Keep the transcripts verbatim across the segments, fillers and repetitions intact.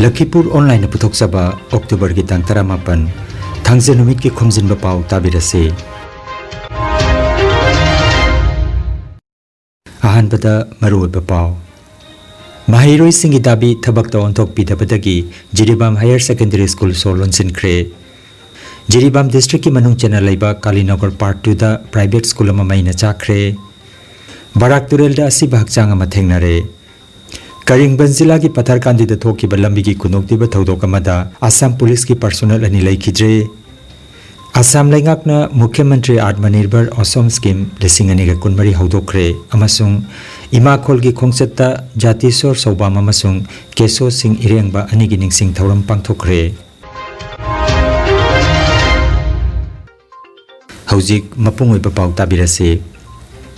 ꯂꯈꯤꯄꯨꯔ ꯑꯣꯟꯂꯥꯏꯟꯅ ꯄꯨꯊꯣꯛꯆꯕ ꯑꯣꯛꯇꯣꯕꯔꯒꯤ ꯇꯥꯡ ꯇꯔꯥꯃꯥꯄꯟ, ꯊꯥꯡꯖ ꯅꯨꯃꯤꯠꯀꯤ ꯈꯣꯝꯖꯤꯟꯕ ꯄꯥꯎ ꯇꯥꯕꯤꯔꯁꯤ꯫ ꯑꯍꯥꯟꯕꯗ ꯃꯔꯨꯑꯣꯏꯕ ꯄꯥꯎ꯫ ꯃꯍꯩꯔꯣꯏꯁꯤꯡꯒꯤ ꯗꯥꯕꯤ ꯊꯕꯛꯇ ꯑꯣꯟꯊꯣꯛꯄꯤꯗꯕꯗꯒꯤ ꯖꯤꯔꯤꯕꯥꯝ ꯍꯥꯌꯔ ꯁꯦꯀꯦꯟꯗꯔꯤ ꯁ꯭ꯀꯨꯜ ꯁꯣ ꯂꯣꯟꯁꯤꯟꯈ꯭ꯔꯦ꯫ ꯖꯤꯔꯤꯕꯥꯝ ꯗꯤꯁꯇ꯭ꯔꯤꯛꯀꯤ ꯃꯅꯨꯡ ꯆꯟꯅ ꯂꯩꯕ ꯀꯥꯂꯤꯅꯒꯔ ꯄꯥꯔꯠ ꯇꯨꯗ ꯄ꯭ꯔꯥꯏꯚꯦꯠ ꯁ꯭ꯀꯨꯜ ꯑꯃ ꯃꯩꯅ ꯆꯥꯛꯈ꯭ꯔꯦ꯫ ꯕꯔꯥꯛ ꯇꯨꯔꯦꯜꯗ ꯑꯁꯤꯕ ꯍꯛꯆꯥꯡ ꯑꯃ ꯊꯦꯡꯅꯔꯦ꯫ ꯀꯔꯤꯡꯕꯟ ꯖꯤꯂꯥꯒꯤ ꯄꯊꯔꯀꯥꯟꯗꯤꯗ ꯊꯣꯛꯈꯤꯕ ꯂꯝꯕꯤꯒꯤ ꯈꯨꯗꯣꯡꯊꯤꯕ ꯊꯧꯗꯣꯛ ꯑꯃꯗ ꯑꯁꯥꯝ ꯄꯨꯂꯤꯁꯀꯤ ꯄꯥꯔꯁꯣꯅꯦꯜ ꯑꯅꯤ ꯂꯩꯈꯤꯗ꯭ꯔꯦ꯫ ꯑꯁꯥꯝ ꯂꯩꯉꯥꯛꯅ ꯃꯨꯈ꯭ꯌ ꯃꯟꯇ꯭ꯔꯤ ꯑꯥꯠꯃꯅꯤꯔꯚꯔ ꯑꯣꯁꯣꯝ ꯁ꯭ꯀꯤꯝ ꯂꯤꯁꯤꯡ ꯑꯅꯤꯒ ꯀꯨꯟꯃꯔꯤ ꯍꯧꯗꯣꯛꯈ꯭ꯔꯦ ꯑꯃꯁꯨꯡ ꯏꯃꯥꯈꯣꯜꯒꯤ ꯈꯣꯡꯆꯠꯇ ꯖꯥꯇꯤꯁꯣꯔ ꯁꯧꯕꯥꯝ ꯑꯃꯁꯨꯡ ꯀꯦꯁꯣ ꯁꯤꯡ ꯏꯔꯦꯡꯕ ꯑꯅꯤꯒꯤ ꯅꯤꯡꯁꯤꯡ ꯊꯧꯔꯝ ꯄꯥꯡꯊꯣꯛꯈ꯭ꯔꯦ꯫ ꯍꯧꯖꯤꯛ ꯃꯄꯨꯡ ꯑꯣꯏꯕ ꯄꯥꯎ ꯇꯥꯕꯤꯔꯁꯤ꯫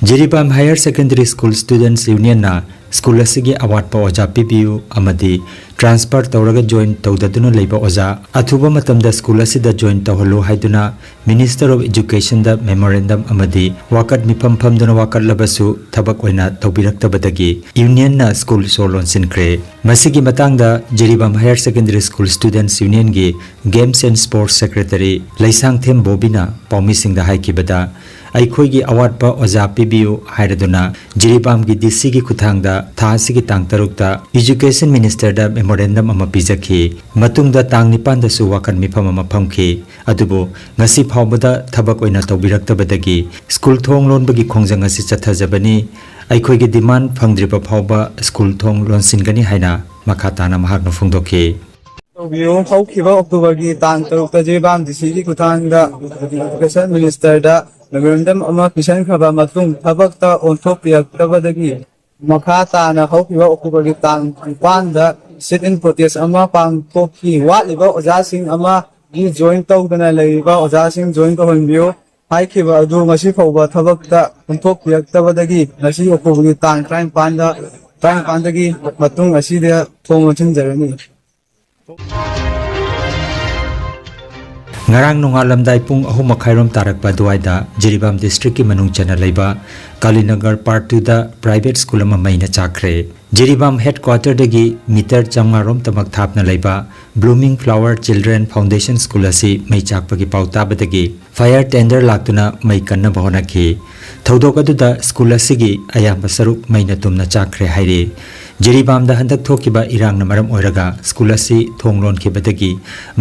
Jiribam higher secondary school students ꯌꯨꯅꯤꯌꯟꯅ ꯁ꯭ꯀꯨꯜ ꯑꯁꯤꯒꯤ ꯑꯋꯥꯠꯄ ꯑꯣꯖꯥ ꯄꯤꯕꯤꯌꯨ ꯑꯃꯗꯤ ꯇ꯭ꯔꯥꯟꯁꯐꯔ ꯇꯧꯔꯒ ꯖꯣꯏꯟ ꯇꯧꯗꯗꯨꯅ ꯂꯩꯕ ꯑꯣꯖꯥ ꯑꯊꯨꯕ ꯃꯇꯝꯗ ꯁ꯭ꯀꯨꯜ ꯑꯁꯤꯗ ꯖꯣꯏꯟ ꯇꯧꯍꯜꯂꯨ ꯍꯥꯏꯗꯨꯅ ꯃꯤꯅꯤꯁꯇꯔ ꯑꯣꯐ ꯏꯖꯨꯀꯦꯁꯟꯗ ꯃꯦꯃꯣꯔꯦꯟꯗꯝ ꯑꯃꯗꯤ ꯋꯥꯀꯠ ꯃꯤꯐꯝ ꯐꯝꯗꯨꯅ ꯋꯥꯀꯠꯂꯕꯁꯨ ꯊꯕꯛ ꯑꯣꯏꯅ ꯇꯧꯕꯤꯔꯛꯇꯕꯗꯒꯤ ꯌꯨꯅꯤꯌꯟꯅ ꯁ꯭ꯀꯨꯜ ꯁꯣ ꯂꯣꯟꯁꯤꯟꯈ꯭ꯔꯦ꯫ ꯃꯁꯤꯒꯤ ꯃꯇꯥꯡꯗ Jiribam higher secondary school students ꯌꯨꯅꯤꯌꯟꯒꯤ games and sports secretary Leishangthem ꯕꯣꯕꯤꯅ ꯄꯥꯎꯃꯤꯁꯤꯡꯗ ꯍꯥꯏꯈꯤꯕꯗ, ꯑꯩꯈꯣꯏꯒꯤ ꯑꯋꯥꯠꯄ ꯑꯣꯖꯥ ꯄꯤꯕꯤꯌꯨ ꯍꯥꯏꯔꯗꯨꯅ ꯖꯤꯔꯤꯕꯥꯝꯒꯤ ꯗꯤ ꯁꯤꯒꯤ ꯈꯨꯠꯊꯥꯡꯗ ꯊꯥ ꯑꯁꯤꯒꯤ ꯇꯥꯡ ꯇꯔꯨꯛꯇ ꯏꯖꯨꯀꯦꯁꯟ ꯃꯤꯅꯤꯁꯇꯔꯗ ꯃꯦꯃꯣꯔꯦꯟꯗꯝ ꯑꯃ ꯄꯤꯖꯈꯤ꯫ ꯃꯇꯨꯡꯗ ꯇꯥꯡ ꯅꯤꯄꯥꯟꯗꯁꯨ ꯋꯥꯀꯠ ꯃꯤꯐꯝ ꯑꯃ ꯐꯝꯈꯤ꯫ ꯑꯗꯨꯕꯨ ꯉꯁꯤ ꯐꯥꯎꯕꯗ ꯊꯕꯛ ꯑꯣꯏꯅ ꯇꯧꯕꯤꯔꯛꯇꯕꯗꯒꯤ ꯁ꯭ꯀꯨꯜ ꯊꯣꯡ ꯂꯣꯟꯕꯒꯤ ꯈꯣꯡꯖꯪ ꯑꯁꯤ ꯆꯠꯊꯖꯕꯅꯤ꯫ ꯑꯩꯈꯣꯏꯒꯤ ꯗꯤꯃꯥꯟ ꯐꯪꯗ꯭ꯔꯤꯕ ꯐꯥꯎꯕ ꯁ꯭ꯀꯨꯜ ꯊꯣꯡ ꯂꯣꯟꯁꯤꯟꯒꯅꯤ ꯍꯥꯏꯅ ꯃꯈꯥ ꯇꯥꯅ ꯃꯍꯥꯛꯅ ꯐꯣꯡꯗꯣꯛꯈꯤ꯫ ꯇꯧꯕꯤꯌꯨ꯫ ꯍꯧꯈꯤꯕ ꯑꯣꯛꯇꯣꯕꯔꯒꯤ ꯇꯥꯡ ꯇꯔꯨꯛꯇ ꯖꯤꯔꯤꯕꯥꯝ ꯗꯤ ꯁꯤꯒꯤ ꯈꯨꯠꯊꯥꯡꯗ ꯏꯖꯨꯀꯦꯁꯟ ꯃꯤꯅꯤꯁꯇꯔꯗ ꯃꯦꯃꯣꯔꯦꯟꯗꯝ ꯑꯃ ꯄꯤꯁꯤꯟꯈ꯭ꯔꯕ ꯃꯇꯨꯡ ꯊꯕꯛꯇ ꯑꯣꯟꯊꯣꯛꯄꯤꯔꯛꯇꯕꯗꯒꯤ ꯃꯈꯥ ꯇꯥꯅ ꯍꯧꯈꯤꯕ ꯑꯣꯛꯇꯣꯕꯔꯒꯤ ꯇꯥꯡ ꯅꯤꯄꯥꯟꯗ ꯁꯤꯠ ꯏꯟ ꯄ꯭ꯔꯣꯇꯦꯁ ꯑꯃ ꯄꯥꯡꯊꯣꯛꯈꯤ꯫ ꯋꯥꯠꯂꯤꯕ ꯑꯣꯖꯥꯁꯤꯡ ꯑꯃꯒꯤ ꯖꯣꯏꯟ ꯇꯧꯗꯅ ꯂꯩꯔꯤꯕ ꯑꯣꯖꯥꯁꯤꯡ ꯖꯣꯏꯟ ꯇꯧꯍꯟꯕꯤꯌꯨ ꯍꯥꯏꯈꯤꯕ ꯑꯗꯨ ꯉꯁꯤ ꯐꯥꯎꯕ ꯊꯕꯛꯇ ꯑꯣꯟꯊꯣꯛꯄꯤꯔꯛꯇꯕꯗꯒꯤ ꯉꯁꯤ ꯑꯣꯛꯇꯣꯕꯔꯒꯤ ꯇꯥꯡ ꯇꯔꯥꯅꯤꯄꯥꯟꯗ, ꯇꯔꯥꯅꯤꯄꯥꯟꯗꯒꯤ ꯃꯇꯨꯡ ꯑꯁꯤꯗ ꯊꯣꯡ ꯂꯣꯟꯁꯤꯟꯖꯔꯅꯤ꯫ ꯉꯔꯥꯡ ꯅꯣꯡꯉꯥꯜꯂꯝꯗꯥꯏ ꯄꯨꯡ ꯑꯍꯨꯝ ꯃꯈꯥꯏꯔꯣꯝ ꯇꯥꯔꯛꯄ ꯑꯗꯨꯋꯥꯏꯗ ꯖꯤꯔꯤꯕꯥꯝ ꯗꯤꯁꯇ꯭ꯔꯤꯛꯀꯤ ꯃꯅꯨꯡ ꯆꯟꯅ ꯂꯩꯕ ꯀꯥꯂꯤꯅꯒꯔ ꯄꯥꯔꯠ ꯇꯨꯗ ꯄ꯭ꯔꯥꯏꯚꯦꯠ ꯁ꯭ꯀꯨꯜ ꯑꯃ ꯃꯩꯅ ꯆꯥꯛꯈ꯭ꯔꯦ꯫ ꯖꯤꯔꯤꯕꯥꯝ ꯍꯦꯗꯀ꯭ꯋꯥꯇꯔꯗꯒꯤ ꯃꯤꯇꯔ ꯆꯥꯝꯃꯉꯥ ꯔꯣꯝꯇꯃꯛ ꯊꯥꯞꯅ ꯂꯩꯕ blooming flower children foundation school ꯑꯁꯤ ꯃꯩ ꯆꯥꯛꯄꯒꯤ ꯄꯥꯎ ꯇꯥꯕꯗꯒꯤ ꯐꯥꯌꯔ ꯇꯦꯟꯗꯔ ꯂꯥꯛꯇꯨꯅ ꯃꯩ ꯀꯟꯅꯕ ꯍꯣꯠꯅꯈꯤ꯫ ꯊꯧꯗꯣꯛ ꯑꯗꯨꯗ ꯁ꯭ꯀꯨꯜ ꯑꯁꯤꯒꯤ ꯑꯌꯥꯝꯕ ꯁꯔꯨꯛ ꯃꯩꯅ ꯇꯨꯝꯅ ꯆꯥꯛꯈ꯭ꯔꯦ ꯍꯥꯏꯔꯤ꯫ ꯖꯤꯔꯤꯕꯥꯝꯗ ꯍꯟꯗꯛ ꯊꯣꯛꯈꯤꯕ ꯏꯔꯥꯡꯅ ꯃꯔꯝ ꯑꯣꯏꯔꯒ ꯁ꯭ꯀꯨꯜ ꯑꯁꯤ ꯊꯣꯡ ꯂꯣꯟꯈꯤꯕꯗꯒꯤ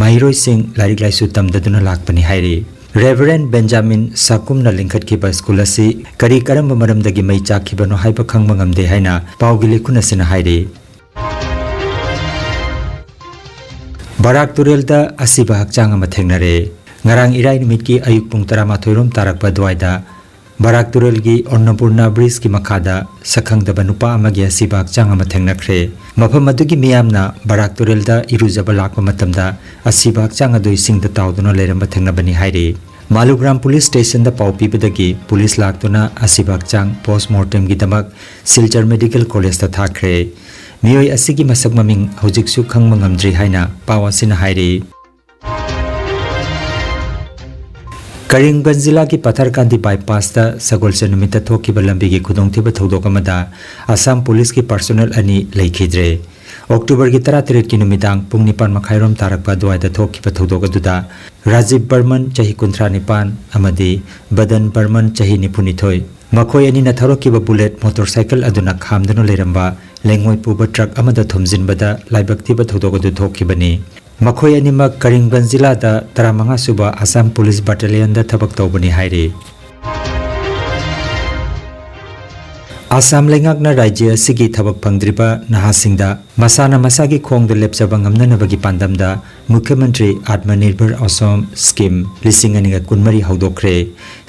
ꯃꯍꯩꯔꯣꯏꯁꯤꯡ ꯂꯥꯏꯔꯤꯛ ꯂꯥꯏꯁꯨ ꯇꯝꯗꯗꯨꯅ ꯂꯥꯛꯄꯅꯤ ꯍꯥꯏꯔꯤ꯫ ꯔꯦꯚꯔꯦꯟ ꯕꯦꯟꯖꯥꯃꯤꯟ ꯁꯥꯀꯨꯝꯅ ꯂꯤꯡꯈꯠꯈꯤꯕ ꯁ꯭ꯀꯨꯜ ꯑꯁꯤ ꯀꯔꯤ ꯀꯔꯝꯕ ꯃꯔꯝꯗꯒꯤ ꯃꯩ ꯆꯥꯛꯈꯤꯕꯅꯣ ꯍꯥꯏꯕ ꯈꯪꯕ ꯉꯝꯗꯦ ꯍꯥꯏꯅ ꯄꯥꯎꯒꯤ ꯂꯤꯈꯨꯟ ꯑꯁꯤꯅ ꯍꯥꯏꯔꯤ꯫ ꯕꯔꯥꯛ ꯇꯨꯔꯦꯜꯗ ꯑꯁꯤꯕ ꯍꯛꯆꯥꯡ ꯑꯃ ꯊꯦꯡꯅꯔꯦ꯫ ꯉꯔꯥꯡ ꯏꯔꯥꯏ ꯅꯨꯃꯤꯠꯀꯤ ꯑꯌꯨꯛ ꯄꯨꯡ ꯇꯔꯥꯃꯥꯊꯣꯏ ꯔꯣꯝ ꯇꯥꯔꯛꯄ ꯑꯗꯨꯋꯥꯏꯗ ꯕꯔꯥꯛ ꯇꯨꯔꯦꯜꯒꯤ ꯑꯟꯅꯄꯨꯔꯅꯥ ꯕ꯭ꯔꯤꯖꯀꯤ ꯃꯈꯥꯗ ꯁꯛꯈꯪꯗꯕ ꯅꯨꯄꯥ ꯑꯃꯒꯤ ꯑꯁꯤꯕ ꯍꯛꯆꯥꯡ ꯑꯃ ꯊꯦꯡꯅꯈ꯭ꯔꯦ꯫ ꯃꯐꯝ ꯑꯗꯨꯒꯤ ꯃꯤꯌꯥꯝꯅ ꯕꯔꯥꯛ ꯇꯨꯔꯦꯜꯗ ꯏꯔꯨꯖꯕ ꯂꯥꯛꯄ ꯃꯇꯝꯗ ꯑꯁꯤꯕ ꯍꯛꯆꯥꯡ ꯑꯗꯨ ꯏꯁꯤꯡꯗ ꯇꯥꯎꯗꯨꯅ ꯂꯩꯔꯝꯕ ꯊꯦꯡꯅꯕꯅꯤ ꯍꯥꯏꯔꯤ꯫ ꯃꯥꯂꯨꯒ꯭ꯔꯥꯝ ꯄꯨꯂꯤꯁ ꯁ꯭ꯇꯦꯁꯟꯗ ꯄꯥꯎ ꯄꯤꯕꯗꯒꯤ ꯄꯨꯂꯤꯁ ꯂꯥꯛꯇꯨꯅ ꯑꯁꯤꯕ ꯍꯛꯆꯥꯡ ꯄꯣꯁꯃꯣꯔꯇꯦꯝꯒꯤꯗꯃꯛ ꯁꯤꯜꯆꯔ ꯃꯦꯗꯤꯀꯦꯜ ꯀꯣꯂꯦꯖꯇ ꯊꯥꯈ꯭ꯔꯦ꯫ ꯃꯤꯑꯣꯏ ꯑꯁꯤꯒꯤ ꯃꯁꯛ ꯃꯃꯤꯡ ꯍꯧꯖꯤꯛꯁꯨ ꯈꯪꯕ ꯉꯝꯗ꯭ꯔꯤ ꯍꯥꯏꯅ ꯄꯥꯎ ꯑꯁꯤꯅ ꯍꯥꯏꯔꯤ꯫ ꯀꯔꯤꯝꯒꯟꯖ ꯖꯤꯂꯥꯒꯤ ꯄꯊꯔꯀꯥꯟꯗꯤ ꯕꯥꯏꯄꯥꯁꯇ ꯁꯒꯣꯜꯁꯦꯟ ꯅꯨꯃꯤꯠꯇ ꯊꯣꯛꯈꯤꯕ ꯂꯝꯕꯤꯒꯤ ꯈꯨꯗꯣꯡꯊꯤꯕ ꯊꯧꯗꯣꯛ ꯑꯃꯗ ꯑꯁꯥꯝ ꯄꯨꯂꯤꯁꯀꯤ ꯄꯥꯔꯁꯣꯅꯦꯜ ꯑꯅꯤ ꯂꯩꯈꯤꯗ꯭ꯔꯦ꯫ ꯑꯣꯛꯇꯣꯕꯔꯒꯤ ꯇꯔꯥꯇꯔꯦꯠꯀꯤ ꯅꯨꯃꯤꯗꯥꯡ ꯄꯨꯡ ꯅꯤꯄꯥꯟ ꯃꯈꯥꯏꯔꯣꯝ ꯇꯥꯔꯛꯄ ꯑꯗꯨꯋꯥꯏꯗ ꯊꯣꯛꯈꯤꯕ ꯊꯧꯗꯣꯛ ꯑꯗꯨꯗ ꯔꯥꯖꯤꯕ ꯕꯔꯃꯟ, ꯆꯍꯤ ꯀꯨꯟꯊ꯭ꯔꯥ ꯅꯤꯄꯥꯟ, ꯑꯃꯗꯤ ꯕꯗꯟ ꯕꯔꯃꯟ, ꯆꯍꯤ ꯅꯤꯐꯨꯅꯤꯊꯣꯏ, ꯃꯈꯣꯏ ꯑꯅꯤꯅ ꯊꯧꯔꯛꯈꯤꯕ ꯕꯨꯂꯦꯠ ꯃꯣꯇꯣꯔꯁꯥꯏꯀꯜ ꯑꯗꯨꯅ ꯈꯥꯝꯗꯨꯅ ꯂꯩꯔꯝꯕ ꯂꯩꯉꯣꯏ ꯄꯨꯕ ꯇ꯭ꯔꯛ ꯑꯃꯗ ꯊꯣꯝꯖꯤꯟꯕꯗ ꯂꯥꯏꯕꯛ ꯊꯤꯕ ꯊꯧꯗꯣꯛ ꯑꯗꯨ ꯊꯣꯛꯈꯤꯕꯅꯤ꯫ ꯃꯈꯣꯏ ꯑꯅꯤꯃꯛ ꯀꯔꯤꯝꯒꯟꯖ ꯖꯤꯂꯥꯗ ꯇꯔꯥꯃꯉꯥ ꯁꯨꯕ ꯑꯁꯥꯝ ꯄꯨꯂꯤꯁ ꯕꯠꯇꯥꯂꯤꯌꯟꯗ ꯊꯕꯛ ꯇꯧꯕꯅꯤ ꯍꯥꯏꯔꯤ꯫ ꯑꯁꯥꯝ ꯂꯩꯉꯥꯛꯅ ꯔꯥꯖ꯭ꯌ ꯑꯁꯤꯒꯤ ꯊꯕꯛ ꯐꯪꯗ꯭ꯔꯤꯕ ꯅꯍꯥꯁꯤꯡꯗ ꯃꯁꯥꯅ ꯃꯁꯥꯒꯤ ꯈꯣꯡꯗ ꯂꯦꯞꯆꯕ ꯉꯝꯅꯅꯕꯒꯤ ꯄꯥꯟꯗꯝꯗ ꯃꯨꯈ꯭ꯌ ꯃꯟꯇ꯭ꯔꯤ ꯑꯥꯠꯃꯅꯤꯔꯚꯔ ꯑꯁꯥꯝ ꯁ꯭ꯀꯤꯝ ꯂꯤꯁꯤꯡ ꯑꯅꯤꯒ ꯀꯨꯟꯃꯔꯤ ꯍꯧꯗꯣꯛꯈ꯭ꯔꯦ꯫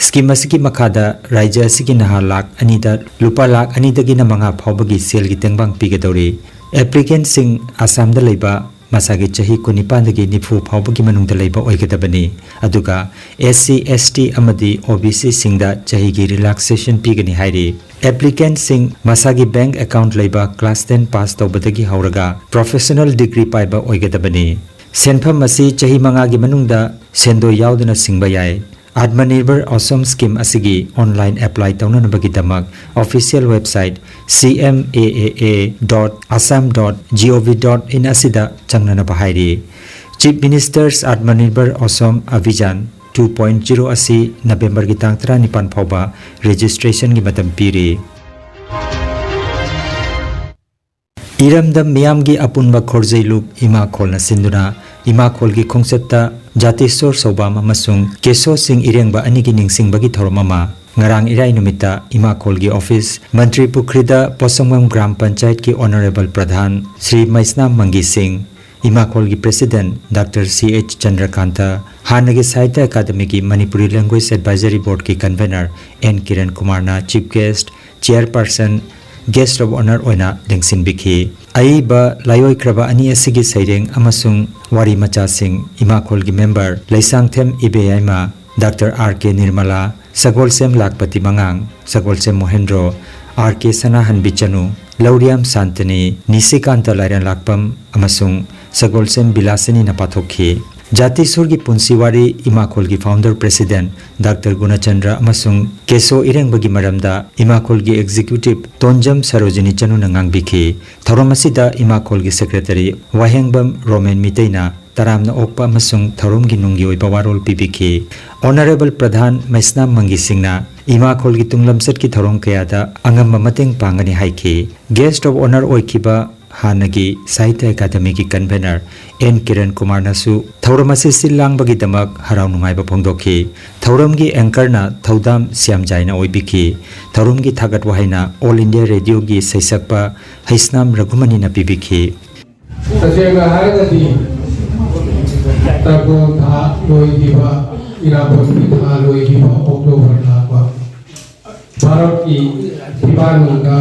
ꯁ꯭ꯀꯤꯝ ꯑꯁꯤꯒꯤ ꯃꯈꯥꯗ ꯔꯥꯖ꯭ꯌ ꯑꯁꯤꯒꯤ ꯅꯍꯥ ꯂꯥꯈ ꯑꯅꯤꯗ ꯂꯨꯄꯥ ꯂꯥꯈ ꯑꯅꯤꯗꯒꯤꯅ ꯃꯉꯥ ꯐꯥꯎꯕꯒꯤ ꯁꯦꯜꯒꯤ ꯇꯦꯡꯕꯥꯡ ꯄꯤꯒꯗꯧꯔꯤ꯫ ꯑꯦꯄ꯭ꯂꯤꯀꯦꯟꯠꯁꯤꯡ ꯑꯁꯥꯝꯗ ꯂꯩꯕ ꯃꯁꯥꯒꯤ ꯆꯍꯤ ꯀꯨꯟꯅꯤꯄꯥꯟꯗꯒꯤ ꯅꯤꯐꯨ ꯐꯥꯎꯕꯒꯤ ꯃꯅꯨꯡꯗ ꯂꯩꯕ ꯑꯣꯏꯒꯗꯕꯅꯤ꯫ ꯑꯗꯨꯒ ꯑꯦꯁ ꯁꯤ, ꯑꯦꯁ ꯇꯤ ꯑꯃꯗꯤ ꯑꯣ ꯕꯤ ꯁꯤꯁꯤꯡꯗ ꯆꯍꯤꯒꯤ ꯔꯤꯂꯥꯛꯁꯦꯁꯟ ꯄꯤꯒꯅꯤ ꯍꯥꯏꯔꯤ꯫ ꯑꯦꯄ꯭ꯂꯤꯀꯦꯟꯠꯁꯤꯡ ꯃꯁꯥꯒꯤ ꯕꯦꯡꯛ ꯑꯦꯀꯥꯎꯟꯠ ꯂꯩꯕ, ꯀ꯭ꯂꯥꯁ ꯇꯦꯟ ꯄꯥꯁ ꯇꯧꯕꯗꯒꯤ ꯍꯧꯔꯒ ꯄ꯭ꯔꯣꯐꯦꯁꯅꯦꯜ ꯗꯤꯒ꯭ꯔꯤ ꯄꯥꯏꯕ ꯑꯣꯏꯒꯗꯕꯅꯤ꯫ ꯁꯦꯟꯐꯝ ꯑꯁꯤ ꯆꯍꯤ ꯃꯉꯥꯒꯤ ꯃꯅꯨꯡꯗ ꯁꯦꯟꯗꯣꯏ ꯌꯥꯎꯗꯅ ꯁꯤꯡꯕ ꯌꯥꯏ꯫ Atmanirbhar Assam Scheme ꯑꯁꯤꯒꯤ online apply ꯇꯧꯅꯅꯕꯒꯤꯗꯃꯛ official website C M A A A dot assam dot gov dot in ꯑꯁꯤꯗ ꯆꯪꯅꯅꯕ ꯍꯥꯏꯔꯤ꯫ Chief Minister's Atmanirbhar Assam Abhiyan two point zero ꯑꯁꯤ ꯅꯕꯦꯝꯕꯔꯒꯤ ꯇꯥꯡ ꯇꯔꯥꯅꯤꯄꯥꯟ ꯐꯥꯎꯕ registrationꯒꯤ ꯃꯇꯝ ꯄꯤꯔꯤ꯫ ꯏꯔꯝꯗꯝ ꯃꯤꯌꯥꯝꯒꯤ ꯑꯄꯨꯟꯕ ꯈꯣꯔꯖꯩꯂꯨꯞ ꯏꯃꯥ ꯈꯣꯜꯅ ꯁꯤꯟꯗꯨꯅ ꯏꯃꯥ ꯈꯣꯜꯒꯤ ꯈꯣꯡꯆꯠꯇ ꯖꯥꯇꯤꯁꯣꯔ ꯁꯧꯕꯥꯝ ꯑꯃꯁꯨꯡ ꯀꯦꯁꯣ ꯁꯤꯡ ꯏꯔꯦꯡꯕ ꯑꯅꯤꯒꯤ ꯅꯤꯡꯁꯤꯡꯕꯒꯤ ꯊꯧꯔꯝ ꯑꯃ ꯉꯔꯥꯡ ꯏꯔꯥꯏ ꯅꯨꯃꯤꯠꯇ ꯏꯃꯥ ꯈꯣꯜꯒꯤ office ꯃꯟꯇ꯭ꯔꯤ ꯄꯨꯈ꯭ꯔꯤꯗ ꯄꯣꯁꯪꯕꯝ ꯒ꯭ꯔꯥꯝ ꯄꯟꯆꯥꯌꯠꯀꯤ honourable ꯄ꯭ꯔꯙꯥꯟ ꯁ꯭ꯔꯤ ꯃꯩꯁꯅꯥꯝ ꯃꯪꯒꯤ ꯁꯤꯡ, ꯏꯃꯥ ꯈꯣꯜꯒꯤ president Doctor C H ꯆꯟꯗ꯭ꯔꯀꯥꯟꯇ, ꯍꯥꯟꯅꯒꯤ ꯁꯥꯍꯤꯇ꯭ꯌ ꯑꯦꯀꯥꯗꯃꯤꯒꯤ Manipuri Language Advisory Boardꯀꯤ convener N Kiran ꯀꯨꯃꯥꯔꯅ chief guest, chairperson, guest of honour ꯑꯣꯏꯅ ꯂꯦꯡꯁꯤꯟꯕꯤꯈꯤ꯫ ꯑꯏꯕ ꯂꯥꯏꯑꯣꯏꯈ꯭ꯔꯕ ꯑꯅꯤ ꯑꯁꯤꯒꯤ ꯁꯩꯔꯦꯡ ꯑꯃꯁꯨꯡ ꯋꯥꯔꯤ ꯃꯆꯥꯁꯤꯡ ꯏꯃꯥ ꯈꯣꯜꯒꯤ member Leishangthem ꯏꯕꯦꯌꯥꯏꯃ, Doctor R K Nirmala, ꯁꯒꯣꯜꯁꯦꯝ ꯂꯥꯛꯄꯇꯤ ꯃꯉꯥꯡ, ꯁꯒꯣꯜꯁꯦꯝ ꯃꯣꯍꯦꯟꯗ꯭ꯔꯣ, R K ꯁꯅꯥꯍꯟꯕꯤ ꯆꯅꯨ, ꯂꯧꯔꯤꯌꯥꯝ ꯁꯥꯟꯇꯅꯤ, ꯅꯤꯁꯤꯀꯥꯟꯇ ꯂꯥꯏꯔꯦꯟꯂꯥꯛꯄꯝ ꯑꯃꯁꯨꯡ ꯁꯒꯣꯜꯁꯦꯝ ꯕꯤꯂꯥꯁꯤꯅꯤꯅ ꯄꯥꯊꯣꯛꯈꯤ꯫ ꯖꯥꯇꯤꯁꯣꯔꯒꯤ ꯄꯨꯟꯁꯤ ꯋꯥꯔꯤ ꯏꯃꯥ ꯈꯣꯜꯒꯤ founder president Doctor ꯒꯨꯅꯆꯟꯗ꯭ꯔ ꯑꯃꯁꯨꯡ ꯀꯦꯁꯣ ꯏꯔꯦꯡꯕꯒꯤ ꯃꯔꯝꯗ ꯏꯃꯥ ꯈꯣꯜꯒꯤ executive ꯇꯣꯟꯖꯝ ꯁꯔꯣꯖꯤꯅꯤ ꯆꯅꯨꯅ ꯉꯥꯡꯕꯤꯈꯤ꯫ ꯊꯧꯔꯝ ꯑꯁꯤꯗ ꯏꯃꯥ ꯈꯣꯜꯒꯤ secretary ꯋꯥꯍꯦꯡꯕꯝ ꯔꯣꯃꯦꯟ ꯃꯤꯇꯩꯅ ꯇꯔꯥꯝꯅ ꯑꯣꯛꯄ ꯑꯃꯁꯨꯡ ꯊꯧꯔꯝꯒꯤ ꯅꯨꯡꯒꯤ ꯑꯣꯏꯕ ꯋꯥꯔꯣꯜ ꯄꯤꯕꯤꯈꯤ꯫ Honourable ꯄ꯭ꯔꯙꯥꯟ ꯃꯩꯁꯅꯥꯝ ꯃꯪꯒꯤ ꯁꯤꯡꯅ ꯏꯃꯥ ꯈꯣꯜꯒꯤ ꯇꯨꯡ ꯂꯝꯆꯠꯀꯤ ꯊꯧꯔꯝ ꯀꯌꯥꯗ ꯑꯉꯝꯕ ꯃꯇꯦꯡ ꯄꯥꯡꯒꯅꯤ ꯍꯥꯏꯈꯤ꯫ Guest of honour ꯑꯣꯏꯈꯤꯕ ꯍꯥꯟꯅꯒꯤ ꯁꯥꯍꯤꯇ꯭ꯌ ꯑꯦꯀꯥꯗꯃꯤꯒꯤ convener N ꯀꯤꯔꯟ ꯀꯨꯃꯥꯔꯅꯁꯨ ꯊꯧꯔꯝ ꯑꯁꯤ ꯁꯤꯜ ꯂꯥꯡꯕꯒꯤꯗꯃꯛ ꯍꯔꯥꯎ ꯅꯨꯡꯉꯥꯏꯕ ꯐꯣꯡꯗꯣꯛꯈꯤ꯫ ꯊꯧꯔꯝꯒꯤ anchorꯅ ꯊꯧꯗꯥꯝ ꯁ꯭ꯌꯥꯝꯖꯥꯏꯅ ꯑꯣꯏꯕꯤꯈꯤ꯫ ꯊꯧꯔꯝꯒꯤ ꯊꯥꯒꯠ ꯋꯥꯍꯩꯅ All India Radioꯒꯤ ꯁꯩꯁꯛꯄ ꯍꯩꯁꯅꯥꯝ ꯔꯘꯨꯃꯅꯤꯅ ꯄꯤꯕꯤꯈꯤ꯫ ꯇꯁꯦꯡꯅ ꯍꯥꯏꯔꯒꯗꯤ ꯇꯔꯄꯣꯟ ꯊꯥ ꯂꯣꯏꯈꯤꯕ, ꯏꯔꯥꯕꯣꯠꯀꯤ ꯊꯥ ꯂꯣꯏꯈꯤꯕ ꯑꯣꯛꯇꯣꯕꯔ ꯂꯥꯛꯄ, ꯚꯥꯔꯠꯀꯤ ꯐꯤꯕꯥꯟꯅꯨꯡꯗ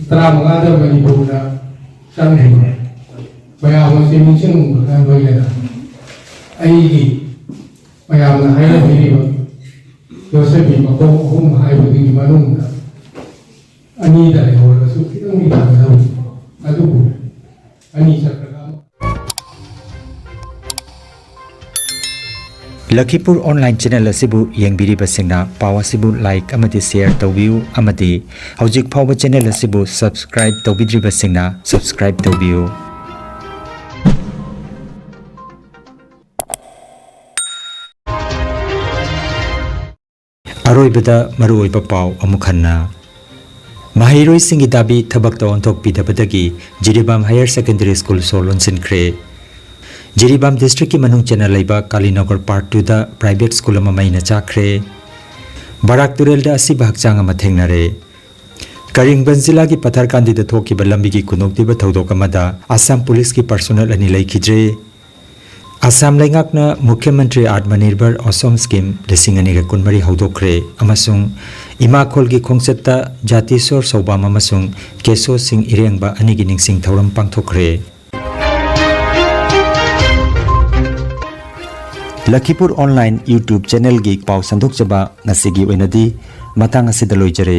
ꯇꯔꯥꯃꯉꯥꯗ ꯃꯅꯤꯄꯨꯔꯗ ꯆꯪꯈꯤꯕ ꯃꯌꯥꯝ ꯑꯁꯤ ꯅꯤꯡꯁꯤꯡꯕꯒ ꯂꯣꯏꯅꯅ ꯑꯩꯒꯤ ꯃꯌꯥꯝꯅ ꯍꯥꯏꯅꯕꯤꯔꯤꯕ ꯌꯣꯠꯁꯕꯤ ꯃꯈꯣꯡ ꯑꯍꯨꯝ ꯍꯥꯏꯕꯗꯨꯒꯤ ꯃꯅꯨꯡꯗ ꯑꯅꯤꯗ ꯂꯩꯍꯧꯔꯒꯁꯨ ꯈꯤꯇꯪꯗꯤ ꯐꯒꯗꯕꯅꯤ꯫ ꯑꯗꯨꯕꯨ ꯑꯅꯤ ꯆꯠꯈ꯭ꯔꯒ ꯑꯃ ꯂꯈꯤꯄꯨꯔ ꯑꯣꯟꯂꯥꯏꯟ ꯆꯦꯅꯦꯜ ꯑꯁꯤꯕꯨ ꯌꯦꯡꯕꯤꯔꯤꯕꯁꯤꯡꯅ ꯄꯥꯎ ꯑꯁꯤꯕꯨ ꯂꯥꯏꯛ ꯑꯃꯗꯤ ꯁꯦꯌꯔ ꯇꯧꯕꯤꯌꯨ ꯑꯃꯗꯤ ꯍꯧꯖꯤꯛ ꯐꯥꯎꯕ ꯆꯦꯅꯦꯜ ꯑꯁꯤꯕꯨ ꯁꯕꯁꯀ꯭ꯔꯥꯏꯕ ꯇꯧꯕꯤꯗ꯭ꯔꯤꯕꯁꯤꯡꯅ ꯁꯕꯁꯀ꯭ꯔꯥꯏꯕ ꯇꯧꯕꯤꯌꯨ꯫ ꯑꯔꯣꯏꯕꯗ ꯃꯔꯨꯑꯣꯏꯕ ꯄꯥꯎ ꯑꯃꯨꯛ ꯍꯟꯅ꯫ ꯃꯍꯩꯔꯣꯏꯁꯤꯡꯒꯤ ꯗꯥꯕꯤ ꯊꯕꯛꯇ ꯑꯣꯟꯊꯣꯛꯄꯤꯗꯕꯗꯒꯤ ꯖꯤꯔꯤꯕꯥꯝ ꯍꯥꯌꯔ ꯁꯦꯀꯦꯟꯗꯔꯤ ꯁ꯭ꯀꯨꯜ ꯁꯣ ꯂꯣꯟꯁꯤꯟꯈ꯭ꯔꯦ꯫ ꯖꯤꯔꯤꯕꯥꯝ ꯗꯤꯁꯇ꯭ꯔꯤꯛꯀꯤ ꯃꯅꯨꯡ ꯆꯟꯅ ꯂꯩꯕ ꯀꯥꯂꯤꯅꯒꯔ ꯄꯥꯔꯠ ꯇꯨꯗ ꯄ꯭ꯔꯥꯏꯚꯦꯠ ꯁ꯭ꯀꯨꯜ ꯑꯃ ꯃꯩꯅ ꯆꯥꯛꯈ꯭ꯔꯦ꯫ ꯕꯔꯥꯛ ꯇꯨꯔꯦꯜꯗ ꯑꯁꯤꯕ ꯍꯛꯆꯥꯡ ꯑꯃ ꯊꯦꯡꯅꯔꯦ꯫ ꯀꯔꯤꯡꯕꯟ ꯖꯤꯂꯥꯒꯤ ꯄꯊꯔꯀꯥꯟꯗꯤꯗ ꯊꯣꯛꯈꯤꯕ ꯂꯝꯕꯤꯒꯤ ꯈꯨꯗꯣꯡꯊꯤꯕ ꯊꯧꯗꯣꯛ ꯑꯃꯗ ꯑꯁꯥꯝ ꯄꯨꯂꯤꯁꯀꯤ ꯄꯔꯁꯣꯅꯦꯜ ꯑꯅꯤ ꯂꯩꯈꯤꯗ꯭ꯔꯦ꯫ ꯑꯁꯥꯝ ꯂꯩꯉꯥꯛꯅ ꯃꯨꯈ꯭ꯌ ꯃꯟꯇ꯭ꯔꯤ ꯑꯥꯠꯃꯅꯤꯔꯚꯔ ꯑꯣꯁꯣꯝ ꯁ꯭ꯀꯤꯝ ꯂꯤꯁꯤꯡ ꯑꯅꯤꯒ ꯀꯨꯟꯃꯔꯤ ꯍꯧꯗꯣꯛꯈ꯭ꯔꯦ ꯑꯃꯁꯨꯡ ꯏꯃꯥꯈꯣꯜꯒꯤ ꯈꯣꯡꯆꯠꯇ ꯖꯥꯇꯤꯁꯣꯔ ꯁꯧꯕꯥꯝ ꯑꯃꯁꯨꯡ ꯀꯦꯁꯣ ꯁꯤꯡ ꯏꯔꯦꯡꯕ ꯑꯅꯤꯒꯤ ꯅꯤꯡꯁꯤꯡ ꯊꯧꯔꯝ ꯄꯥꯡꯊꯣꯛꯈ꯭ꯔꯦ꯫ ꯂꯈꯤꯄꯨꯔ ꯑꯣꯟꯂꯥꯏꯟ YouTube ꯆꯦꯅꯦꯜꯒꯤ ꯄꯥꯎ ꯁꯟꯗꯣꯛꯆꯕ ꯉꯁꯤꯒꯤ ꯑꯣꯏꯅꯗꯤ ꯃꯇꯥꯡ ꯑꯁꯤꯗ ꯂꯣꯏꯖꯔꯦ꯫